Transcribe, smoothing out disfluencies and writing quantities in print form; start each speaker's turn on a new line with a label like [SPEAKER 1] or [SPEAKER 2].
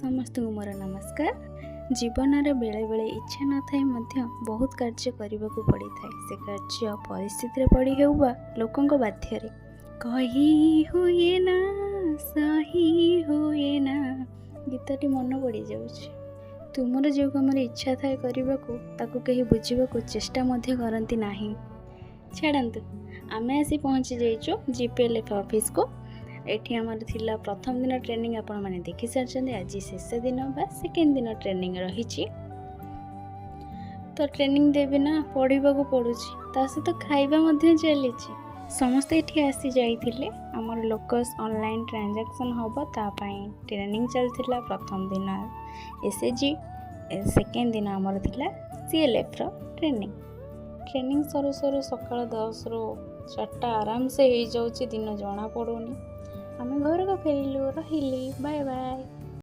[SPEAKER 1] ସମସ୍ତଙ୍କୁ ମୋର ନମସ୍କାର। ଜୀବନରେ ବେଳେବେଳେ ଇଚ୍ଛା ନଥାଇ ମଧ୍ୟ ବହୁତ କାର୍ଯ୍ୟ କରିବାକୁ ପଡ଼ିଥାଏ। ସେ କାର୍ଯ୍ୟ ପରିସ୍ଥିତିରେ ପଡ଼ି ହେଉ ବା ଲୋକଙ୍କ ବାଧ୍ୟରେ। କହି ହୁଏ ନା, ସହି ହୁଏ ନା, ଗୀତଟି ମନେ ପଡ଼ିଯାଉଛି। ତୁମର ଯେଉଁ କାମରେ ଇଚ୍ଛା ଥାଏ କରିବାକୁ, ତାକୁ କେହି ବୁଝିବାକୁ ଚେଷ୍ଟା ମଧ୍ୟ କରନ୍ତି ନାହିଁ। ଛାଡ଼ନ୍ତୁ, ଆମେ ଆସି ପହଞ୍ଚି ଯାଇଛୁ GPLF ଅଫିସକୁ। ଏଠି ଆମର ଥିଲା ପ୍ରଥମ ଦିନ ଟ୍ରେନିଂ, ଆପଣମାନେ ଦେଖିସାରିଛନ୍ତି। ଆଜି ଶେଷ ଦିନ ବା ସେକେଣ୍ଡ ଦିନ ଟ୍ରେନିଂ ରହିଛି। ତ ଟ୍ରେନିଂ ଦେବି ନା, ପଢ଼ିବାକୁ ପଡ଼ୁଛି, ତା ସହିତ ଖାଇବା ମଧ୍ୟ ଚାଲିଛି। ସମସ୍ତେ ଏଠି ଆସି ଯାଇଥିଲେ। ଆମର ଲୋକସ୍ ଅନଲାଇନ୍ ଟ୍ରାଞ୍ଜାକ୍ସନ୍ ହେବ, ତା ପାଇଁ ଟ୍ରେନିଂ ଚାଲିଥିଲା। ପ୍ରଥମ ଦିନ SHG, second ଦିନ ଆମର ଥିଲା CLFର ଟ୍ରେନିଂ। ଟ୍ରେନିଂ ସରୁ ସରୁ ସକାଳ 10ରୁ 4ଟା ଆରାମସେ ହେଇଯାଉଛି, ଦିନ ଜଣାପଡ଼ୁନି। ଆମେ ଘରକୁ ଫେରିଲୁ। ରହିଲି, ବାଏ ବାଏ।